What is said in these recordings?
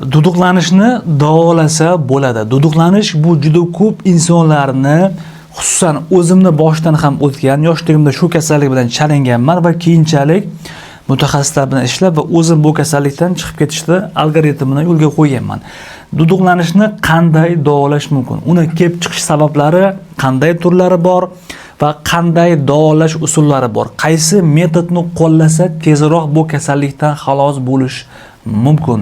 Duduqlanishni davolasa bo'ladi. Duduqlanish bu juda ko'p insonlarni, xususan o'zimni boshdan ham o'tgan, yoshligimda shu kasallik bilan chalinganman va keyinchalik mutaxassislar bilan ishlab va o'zim bu kasallikdan chiqib ketishni algoritmini yo'lga qo'yganman. Duduqlanishni qanday davolash mumkin? Uni kelib chiqish sabablari, qanday turlari bor va qanday davolash usullari bor? Qaysi metodni qo'llasa tezroq bu kasallikdan xalos bo'lish mumkin?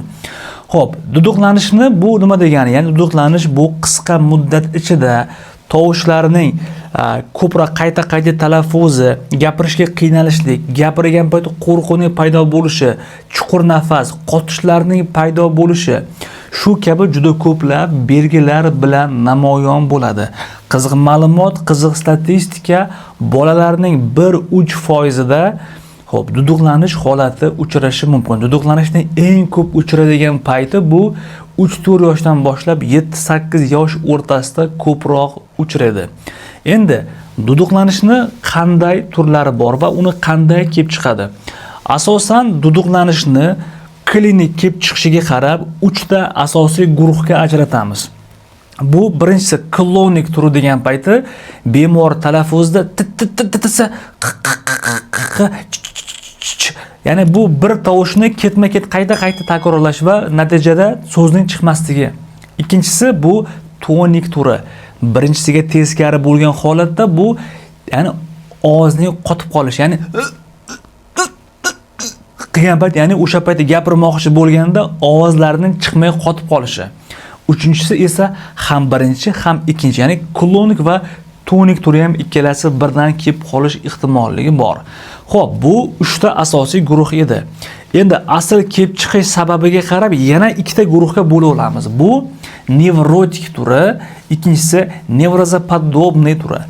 Xo'p, duduqlanishni bu nima degani? Ya'ni duduqlanish bu qisqa muddat ichida tovushlarning ko'proq qayta-qayta talaffuzi, gapirishga qiynalishlik, gapirgan payt qo'rquvning paydo bo'lishi, chuqur nafas, qotishlarning paydo bo'lishi, shu kabi juda ko'plab belgilar bilan namoyon bo'ladi. Qiziq ma'lumot, qiziq statistika: bolalarning 1-3 foizida, xo'p, duduqlanish holati uchrashi mumkin. Duduqlanishning eng ko'p uchraydigan payti bu 3-4 yoshdan boshlab 7-8 yosh o'rtasida ko'proq uchraydi. Endi duduqlanishni qanday turlari bor va uni qanday kelib chiqadi? Asosan duduqlanishni klinik kelib chiqishiga qarab 3 ta asosiy guruhga ajratamiz. Bu birinchisi klonik turi degan payti bemor talaffuzda t t t t t s q q q q q ch ch ch, ya'ni bu bir tovushni ketma-ket qayta-qayta takrorlash va natijada so'zning chiqmasligi. Ikkinchisi bu tonik turi. Birinchisiga teskari bo'lgan holatda bu, ya'ni ovozning qotib qolishi, ya'ni qilgan payt, ya'ni o'sha paytda gapirmoqchi bo'lganda ovozlarning chiqmay qotib qolishi. Uchinchisi esa ham birinchi, ham ikkinchi, ya'ni klonik va tonik turi ham ikkalasi birdan kelib qolish ehtimolligi bor. Xo'p, bu uchta asosiy guruh edi. Endi asl kelib chiqish sababiga qarab yana ikkita guruhga bo'lib olamiz. Bu nevrotik turi, ikkinchisi неврозоподобный turi.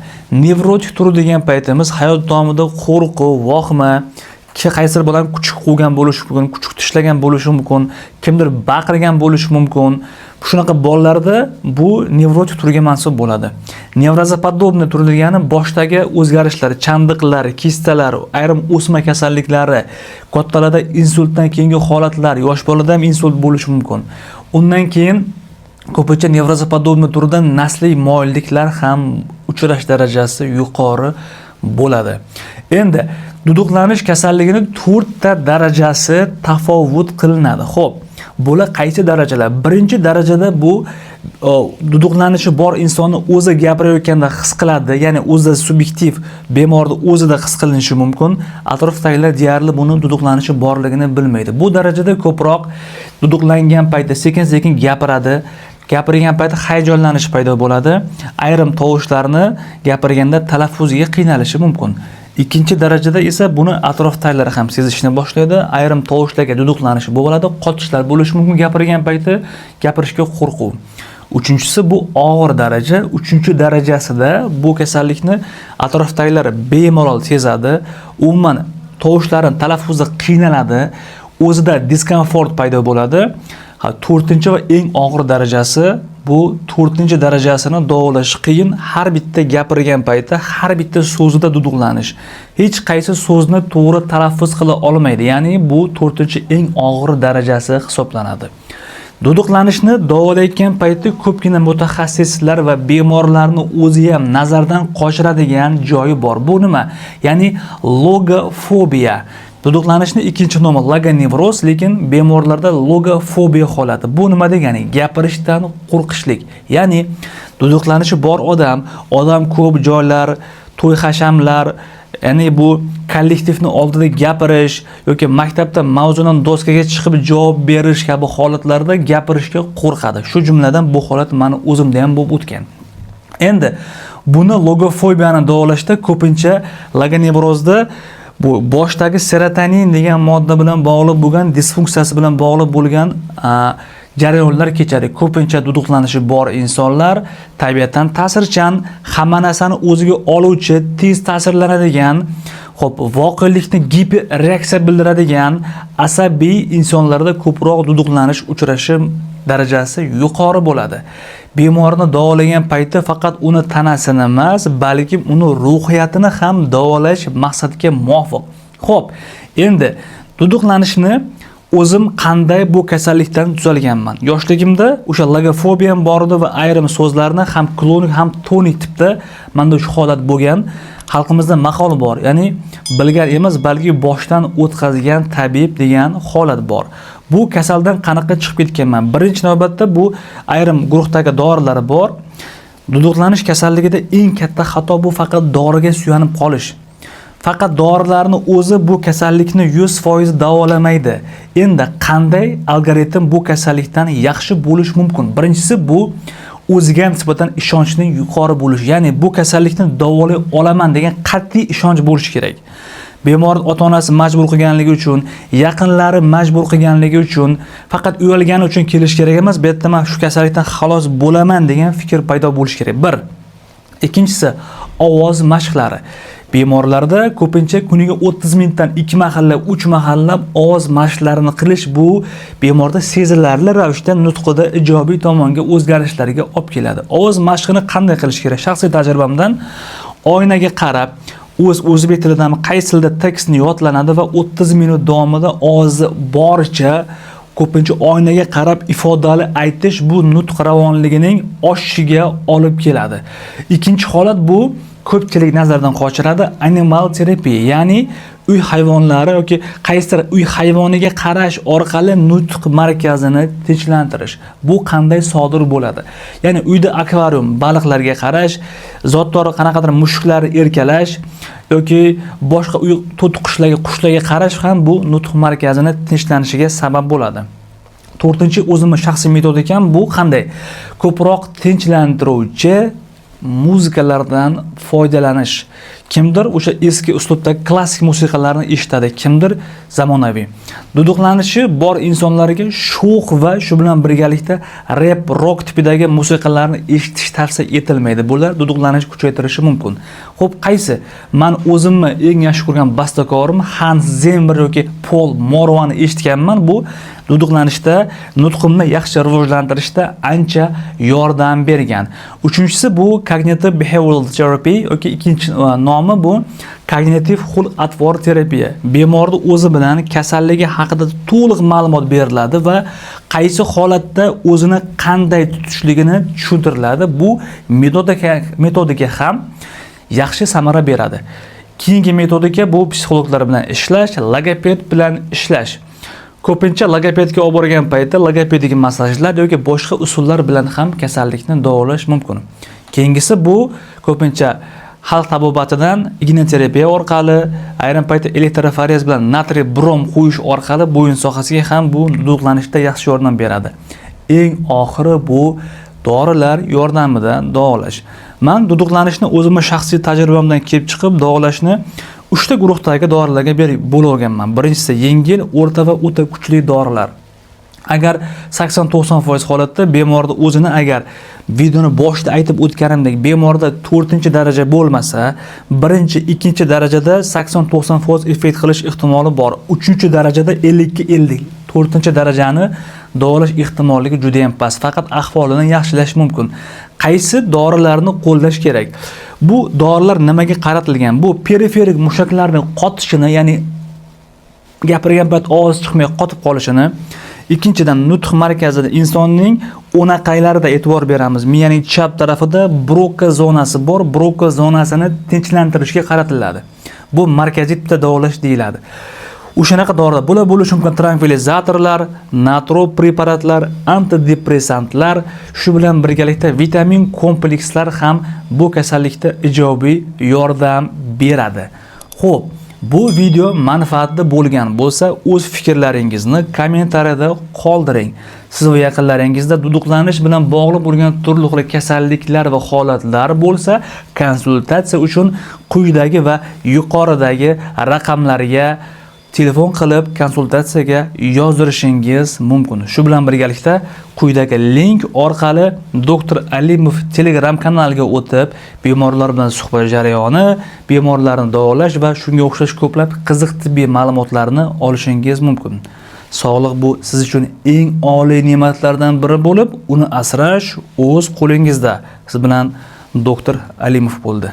Nevrotik turi degan paytimiz hayot davomida qo'rquv, vahima, qaysidir bolani kuchuk quvgan bo'lishi mumkin, kuchuk tishlagan bo'lishi mumkin, kimdir baqirgan bo'lishi mumkin. Shunaqa bolalarda bu nevrotik turga mansub bo'ladi. Неврозоподобный tur degani boshdagi o'zgarishlar, chandiqlar, kistalar, ayrim o'sma kasalliklari, kattalarda insultdan keyingi holatlar, yosh bolada ham insult bo'lishi mumkin. Undan keyin ko'pincha неврозоподобный turda nasliy moyilliklar ham uchrash darajasi yuqori bo'ladi. Endi duduqlanish kasalligini to'rtta darajasi tafovut qilinadi. Xo'p, bular qaysi darajalar? Birinchi darajada bu duduqlanishi bor insonni o'zi gapirayotganda his qiladi, ya'ni o'zida subyektiv, bemorni o'zida his qilinishi mumkin. Atrofdagilar deyarli buni duduqlanishi borligini bilmaydi. Bu darajada ko'proq duduqlangan paytda sekin-sekin gapiradi. Gapirgan paytda hayajonlanish paydo bo'ladi. Ayrim tovushlarni gapirganda talaffuziga qiynalishi mumkin. Ikkinchi darajada esa buni atrofdagilar ham sezishni boshlaydi. Ayrim tovushlarga duduqlanish bo'ladi, qotishlar bo'lishi mumkin gapirgan payti, gapirishga qo'rquv. Uchinchisi bu og'ir daraja. Uchinchi darajasida bu kasallikni atrofdagilar bemalol sezadi. Umuman tovushlarini talaffuzda qiynaladi, o'zida diskomfort paydo bo'ladi. Ha, to'rtinchi va eng og'ir darajasi, bu to'rtinchi darajasini davolash qiyin. Har bitta gapirgan paytda har bitta so'zida duduqlanish. Hech qaysi so'zni to'g'ri talaffuz qila olmaydi. Ya'ni bu to'rtinchi eng og'ir darajasi hisoblanadi. Duduqlanishni davolayotgan paytda ko'pgina mutaxassislar va bemorlarni o'zi ham nazardan qochiradigan joyi bor. Bu nima? Ya'ni logofobiya. Duduqlanishni ikkinchi nomi logonevroz, lekin bemorlarda logofobiya holati. Bu nima degani? Gapirishdan qo'rqishlik. Ya'ni duduqlanishi bor odam, odam ko'p joylar, to'y hashamlar, ya'ni bu kollektivni oldida gapirish yoki maktabda mavzudan doskaga chiqib javob berish kabi holatlarda gapirishga qo'rqadi. Shu jumladan bu holat mani o'zimda ham bo'lib o'tgan. Endi buni, logofobiyani davolashda ko'pincha logonevrozda bu boshdagi serotonin degan modda bilan bog'liq bo'lgan disfunksiyasi bilan bog'liq bo'lgan jarayonlar kechadi. Ko'pincha duduqlanishi bor insonlar tabiatan ta'sirchan, hamma narsani o'ziga oluvchi, tez ta'sirlanadigan, xo'p, voqelikni giperreaksiya bildiradigan asabiy insonlarda ko'proq duduqlanish uchrashi darajasi yuqori bo'ladi. Bemorni davolagan paytda faqat uni tanasini emas, balki uni ruhiyatini ham davolash maqsadga muvofiq. Xo'p, endi duduqlanishni O'zim qanday bu kasallikdan tuzalganman? Yoshligimda o'sha logofobiyam bor edi va ayrim so'zlarni ham klonik, ham tonik tipda menda shu holat bo'lgan. Xalqimizda maqol bor, ya'ni bilgan emas, balki boshdan o'tkazgan tabib degan holat bor. Bu kasaldan qanaqa chiqib ketganman? Birinchi navbatda bu ayrim guruhdagi dorilar bor. Duduqlanish kasalligida eng katta xato bu faqat doriga suyanib qolish. Faqat dorilarni o'zi bu kasallikni 100% davolamaydi. Endi qanday algoritm bu kasallikdan yaxshi bo'lish mumkin? Birinchisi bu o'ziga nisbatan ishonchning yuqori bo'lishi, ya'ni bu kasallikni davolay olaman degan qat'iy ishonch bo'lishi kerak. Bemor ota-onasi majbur qilganligi uchun, yaqinlari majbur qilganligi uchun, faqat uyalgani uchun kelish kerak emas. Bu yerda man shu kasallikdan xalos bo'laman degan fikr paydo bo'lishi kerak. Bir. Ikkinchisi ovoz mashqlari. Bemorlarda ko'pincha kuniga 30 minutdan 2 mahallab, 3 mahallab ovoz mashqlarini qilish bu bemorda sezilarli ravishda nutqida ijobiy tomonga o'zgarishlarga olib keladi. Ovoz mashqini qanday qilish kerak? Shaxsiy tajribamdan oynaga qarab o'z o'zbek tilidan qaysi tilda tekstni yodlanadi va 30 minut davomida ovozi boricha ko'pincha oynaga qarab ifodali aytish bu nutq ravonligining oshishiga olib keladi. Ikkinchi holat bu ko'pchilik nazardan qochiradi animal terapiya, ya'ni uy hayvonlari yoki qaysidir uy hayvoniga qarash orqali nutq markazini tinchlantirish. Bu qanday sodir bo'ladi? Ya'ni uyda akvarium baliqlarga qarash, zotdor qanaqadir mushuklarni erkalash yoki boshqa uy to'tiqushlarga, qushlarga qarash ham bu nutq markazini tinchlanishiga sabab bo'ladi. To'rtinchi o'zimni shaxsiy metodikam bu qanday? Ko'proq tinchlantiruvchi muzikalardan foydalanish. Kimdir o'sha eski uslubdagi klassik musiqalarni eshitadi, kimdir zamonaviy. Duduqlanishi bor insonlarga sho'x va shu bilan birgalikda rep, rok tipidagi musiqalarni eshitish tavsiya etilmaydi. Bular duduqlanish kuchaytirishi mumkin. Xo'p, qaysi? Man o'zimni eng yaxshi ko'rgan bastakorim Hans Zimmer yoki Pol Morvani eshitganman. Bu duduqlanishda, nutqimni yaxshi rivojlantirishda ancha yordam bergan. Uchinchisi bu cognitive behavioral therapy yoki ikkinchi nomi bu kognitiv xulq-atvor terapiya. Bemorni o'zi bilan kasalligi haqida to'liq ma'lumot beriladi va qaysi holatda o'zini qanday tutishligini tushuntiriladi. Bu metodika ham yaxshi samara beradi. Keyingi metodika bu psixologlar bilan ishlash, logoped bilan ishlash. Ko'pincha logopedga olib borgan paytda logopedik massajlar yoki boshqa usullar bilan ham kasallikni davolash mumkin. Keyingisi bu ko'pincha xalq tabobatidan igna terapiya orqali, ayrim paytda elektroforez bilan natriy brom qo'yish orqali bo'yin sohasiga ham bu duduqlanishda yaxshi yordam beradi. Eng oxiri bu dorilar yordamida davolash. Man duduqlanishni o'zimni shaxsiy tajribamdan kelib chiqib davolashni 3 ta guruhdagi dorilarga bo'lib olganman. Birinchisi yengil, o'rta va o'ta kuchli dorilar. Agar 80-90% holatda bemorni o'zini, agar videoni boshida aytib o'tganimdek bemorda 4-daraja bo'lmasa, 1-, 2-darajada 80-90% effekt qilish ehtimoli bor. 3-darajada 50:50. 4-darajani davolash ehtimolligi juda ham past. Faqat ahvolini yaxshilash mumkin. Qaysi dorilarni qo'llash kerak? Bu dorilar nimaga qaratilgan? Bu periferik mushaklarning qotishini, ya'ni gapirgan payt ovoz chiqmay qotib qolishini, ikkinchidan nutq markazida insonning o'naqaylarida e'tibor beramiz. Miyaning chap tarafida Broka zonasi bor, Broka zonasini tinchlantirishga qaratiladi. Bu markaziy tipda davolash deyiladi. O'shanaqa dorilar bular bo'lishi mumkin: trankvilizatorlar, natrop preparatlar, antidepressantlar, shu bilan birgalikda vitamin komplekslar ham bu kasallikda ijobiy yordam beradi. Xo'p, bu video manfaatli bo'lgan bo'lsa, o'z fikrlaringizni kommentariyada qoldiring. Siz va yaqinlaringizda duduqlanish bilan bog'liq bo'lgan turli xil kasalliklar va holatlar bo'lsa, konsultatsiya uchun quyidagi va yuqoridagi raqamlarga telefon qilib konsultatsiyaga yozdirishingiz mumkin. Shu bilan birgalikda quyidagi link orqali doktor Alimov Telegram kanaliga o'tib, bemorlar bilan suhbat jarayoni, bemorlarni davolash va shunga o'xshash ko'plab qiziq tibbiy ma'lumotlarni olishingiz mumkin. Sog'liq bu siz uchun eng oliy ne'matlardan biri bo'lib, uni asrash o'z qo'lingizda. Siz bilan doktor Alimov bo'ldi.